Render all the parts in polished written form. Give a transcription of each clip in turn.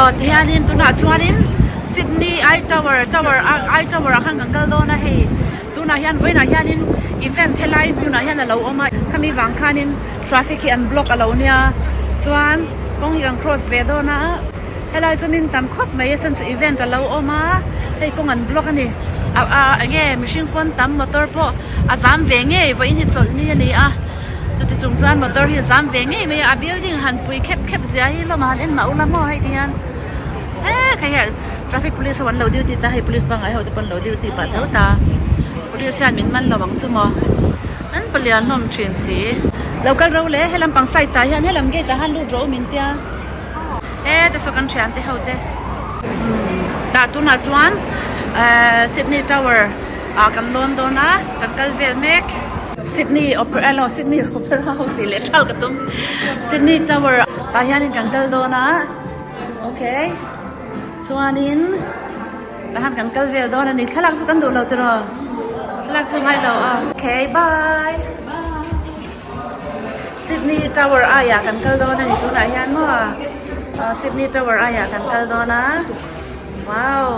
Aw tihianin tunah chuanin Sydney I Tower Tower I Tower ah khan kan kal dawn a hei tunah hian vawiinah hianin event helai hmunah hian a lo awm a khami vang khanin traffic hi an block a lo nia chuan kawng hi kan cross ve dawn a helai chu min tam khawp mai a chhan chu event a lo awm a hei kawng an block a ni a enge mihring pawn tam motor pawh a zam ve ngei vawiin hi chawlh ni a ni a. Chuti chung chuan motor hi a zam ve ngei mai a, a building han pui khep khep zia hi hlawm a han en mah ula maw hei ti hian eee kei hian traffic police ho an lo duty ta hei police pangngai ho te pawh an lo duty pah tho ta police hian min man lo ang chu maw an palian hlawm thin si. Lo kal ro le helam pang side ah hian helam gate ah han lut rawh u min tia e te saw kan thian te ho te tah tunah chuan ehh Sydney Tower ah kan lawn dawn a kan kal vel mek. Sydney Opera emaw Sydney Opera House tih leh thal ka tum Sydney Tower tah hianin kan kal dawn a okay chuanin tah hian kan kal vel dawn a ni thlalak chu kan duh lo tiraw thlalak chu ngai lo a okay bye Sydney Tower aiah kan kal dawn a ni tunah hian maw Sydney Tower aiah kan kal dawn a wow.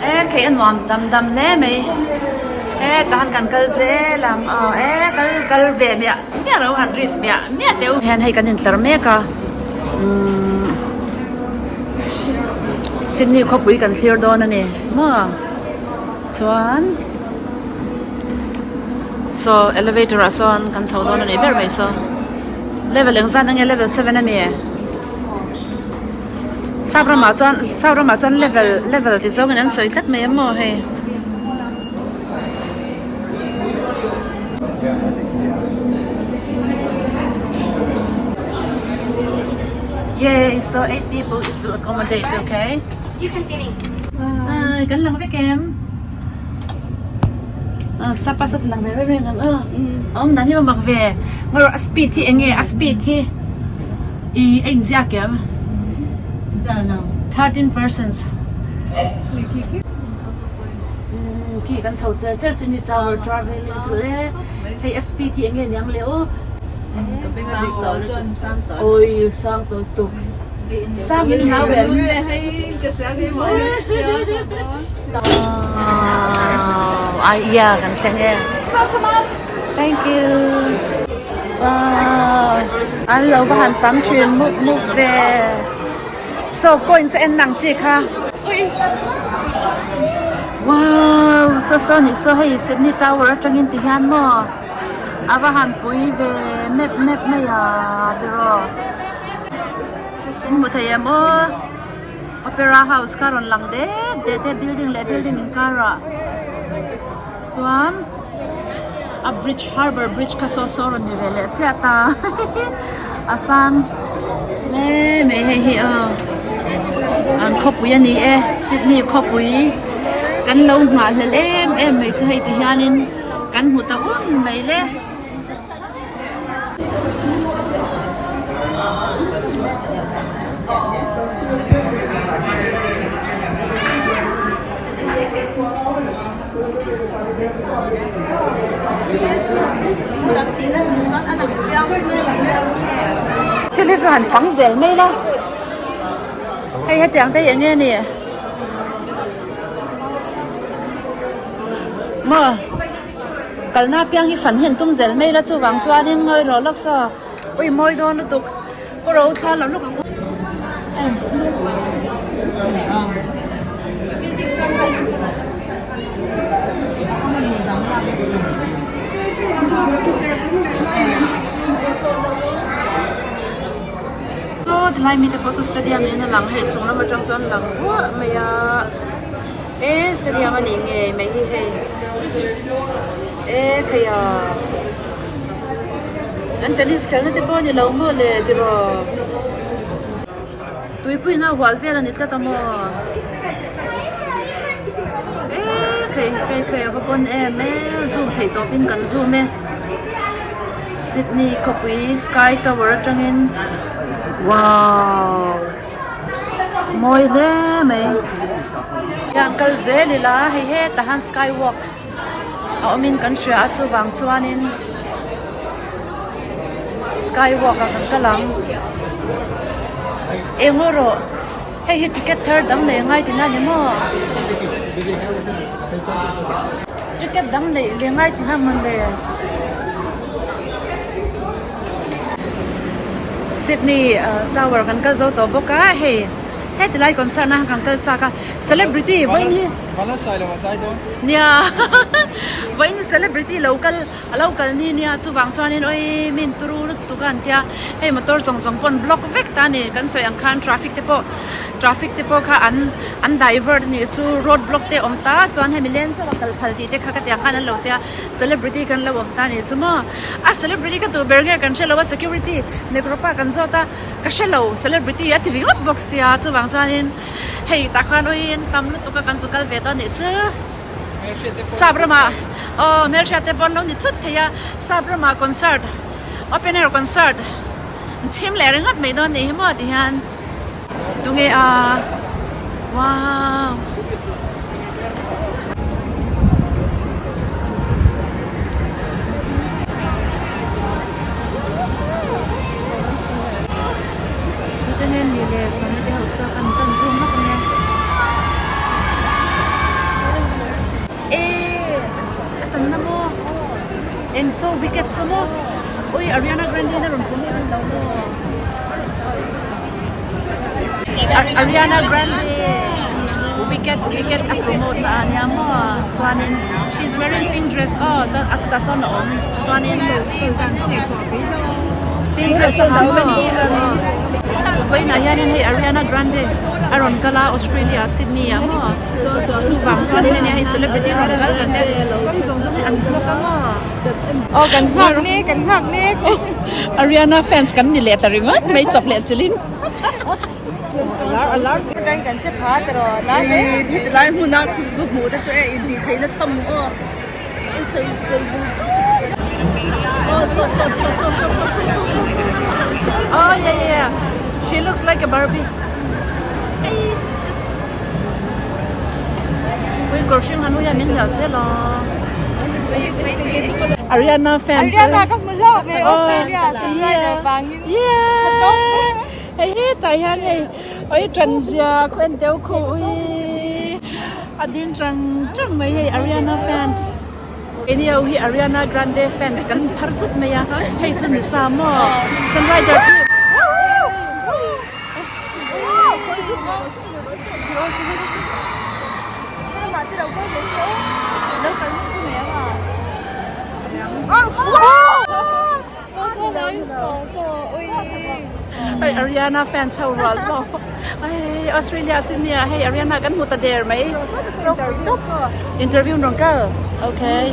E khei a nuam dam dam hle mai e tahan kan kal zel ang aw e kal kal ve miah miah lo han risk miah miah teu hian hei kan intlar mek a umm Sydney khawpui kan thlir dawn a ni maw chuan saw elevator ah sawn kan chho dawn a ni ber mai saw. Level engzat enge level 7 ami sap ramah chuan sap ramah chuan level level ti zawngin an sawi tlat mai em maw hei. Yay so 8 people it will accommodate okay. You can get in. Ai kan lang vek em. Sapa sat lang ve reng ang a awm dan hi a mak ve ngarawh a speed hi enge a speed hi ih a inziak em 13 persons khi kan chho cher cher chu ni tower travelling chu e hei a speed hi enge niang le aw awi sang tawh lutuk. Sang in nau em? Wow, ai ia kan thleng e. Thank you. Wow, an lo va han tam thin mup mup ve. So coins a en nang chi kha. Wow, so so ni so hei Sydney Tower atangin ti hian maw. A va han pui ve mep mep mai a tiraw. In hmu thei em aw Opera House kha rawn lang det det e building leh building inkarah chuan a bridge harbour bridge kha saw saw rawn ni ve leh chiah ta a sang hle mai hei hi aw an khawpui a ni e Sydney khawpui kan lo nghah hlel em em mai chu hei ti hianin kan hmu ta un mai le. Thil hi chu han fang zel mai la hei hetiang te hi eng nge ni maw. Kalna apiang hi fan hi an tum zel mai la chuvang chuanin ngawi rawh lawk saw ui mawi dawn lutuk ka ro thla loh lawk ang u. Saw tilai mite pawh saw stadium niin a lang hei chung lam atang chuan lang ruah mai a. E stadium a nih ngei mai hi hei e khaih a an tennis khelhna te pawh a ni lo maw le tiraw tuipuiin a hual vel a ni tlat a maw e khaih khaih khaih a va pawn em e zoom theih tawpin kan zoom e Sydney khawpui sky tower atangin wow. Mawi hle mai hian kal zel ila hei hetah hian sky walk a awm in kan hria a chuvang chuanin. Sky walk ah kan kal ang. Eng erawh hei hi ticket thar dang nei angai tihna a ni maw? Ticket dang neih leh ngai tihna mawle. Sydney Tower kan kal zo tawh bawk a hei heti lai concert na kan kal chak a celebrity vawiin hi nia vawiin hi celebrity lo kal a lo kal ni nia chuvang chuanin awii mi in turu lutuk a an tia hei motor zawng zawng pawh an block vek ta a ni kan sawi ang khan traffic te pawh traffic te pawh kha an an divert a nih chu road block te a awm ta chuan hemi leng chauh a kal phal tih te kha ka ti ang khan an lo tia celebrity kan lo awm ta a nih chu maw a celebrity ka duh ber nge kan hrelo a security negro pa kan zawt a ka hrelo celebrity a ti ringawt bawk sia chuvang chuanin hei tah khan awii an tam lutuk a kan zu kal ve dawn a nih chu. Sap ramah aw hmelhriat te pawh an lo ni thut thei a, sap ramah concert open air concert an chhim leh ringawt mai dawn nih hi maw ti hian tunge a wow. E a chan na maw eng so wicket chu maw ui Ariana Grande in a rawn pawm hian an lo maw Ariana Grande wicket wicket a promote na a nia maw chuanin she is wearing pink dress aw chuan a chutah sawn a awm chuanin pink dress a ha maw vawiinah hianin hei Ariana Grande a rawn kal a Australia Sydney ah maw. Chuvang chuan in hei celebrity rawn kal kan nia kawng zawng zawng hi an block a maw. Aw kan nghak mek kan nghak mek. Ariana fans kan ni leh ta ringawt mai chawp leh chilin. A lar kan kan hre pha ta rawh a lar hle. Heti lai hmuna zu hmuh te chu e intih theihna tham aw sawi sawi bul chauh. Aw so so so so so so so so. Oh yeah yeah yeah she looks like a Barbie. Ui kawr hring han uia min hliau zel aw. Ariana fans. Ariana ka hmu hlauh mai Australia songwriter vangin tha tawp. Hei hetah hian hei oi tan zia khu en teu khu ui a ding tang tang mai hei Ariana fans. Eni ho hi Ariana Grande fans kan thar thut mai a hei chu ni sa maw songwriter chu. Hei Ariana fans ho rual pawh hei Australia sin nia hei Ariana kan hmu ta der mai interview rawn kal okay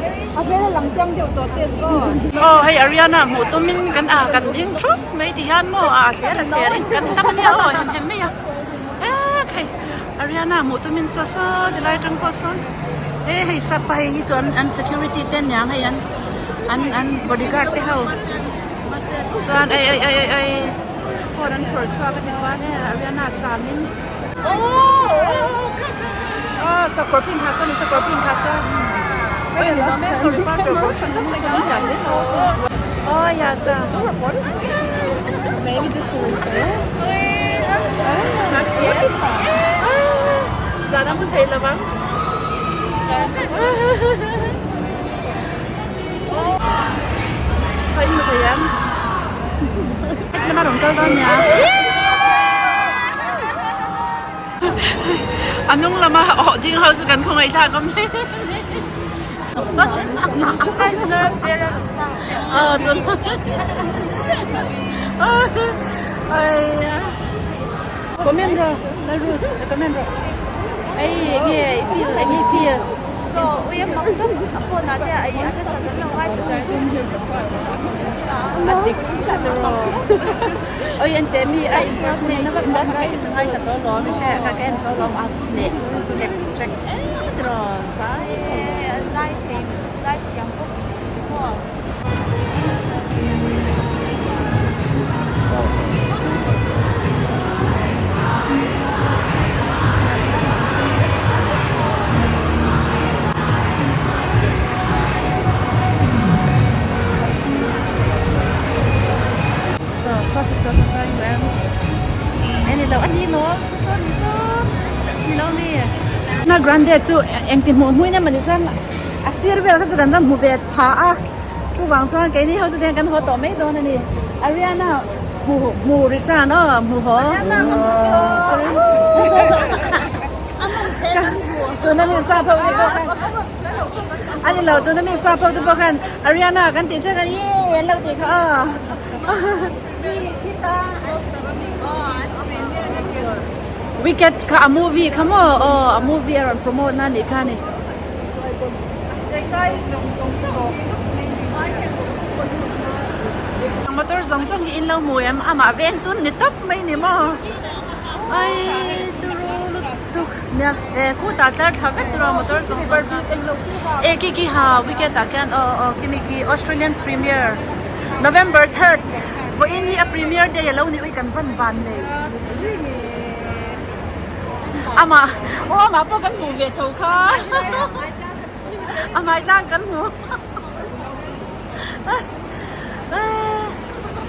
aw hei Ariana hmuh tumin kan ah kan ding thup mai ti hian maw a thler a thler in kan tam ania aw hem hem mai a ek hei Ariana hmuh tumin saw saw ti lai atang pawh sawn e hei sapa hei hi chuan an security te aniang hei an an an bodyguard te ho chuan ei ei ei ei phone an phawrh chhuak a ti chuan e Ariana chamin aw sakawr pin kha saw ni sakawr pin kha saw oi ni dawn mek sorry parker aw ya sa. Zan an hmu thei lo ang. Saw in hmu thei em? Heti lama rawn kal dawn nia. A hnung lama awh ding ho chu kan khawngaih thlak awm hle mai. Comment rawh Lalruth comment rawh ei enge i feel enge i feel a dik chiah tawh oi ente mi a impersonate na vak vak ka ngaithla tawh alawm i hria ka en tawh alawm a hneh trek trek em tiraw zai Saw saw saw saw i hmu em? E ni lo a ni lo saw saw ni saw ni lo mi. Na grande chu engti hmuh hmuin emaw ni chuan a sir vel kha chu kan va hmu ve pha a chuvang chuan keini ho chu tiang kan haw tawh mai dawn a ni Ariana hmu hmu return aw hmu haw tuna mi sap ho te pawh khan a ni lo tuna mi sap ho te pawh khan Ariana kan tih chian khan yee an lo tih kha aw. Wicked kha a movie kha maw aw a movie a rawn promote na nih kha ni. Motor zawng zawng hi in lo hmu em amah veng tun ni tawp mai ni maw ai turu lutuk nia e khutah tlar thla vek tur a motor zawng zawng kha e khi khi ha wicked ah khian aw aw khimi khi Australian premier November third vawiin hi a premier day alo ni ui kan van van nei amah aw amah pawh kan hmuh ve tho kha a hmai tlang kan hmu.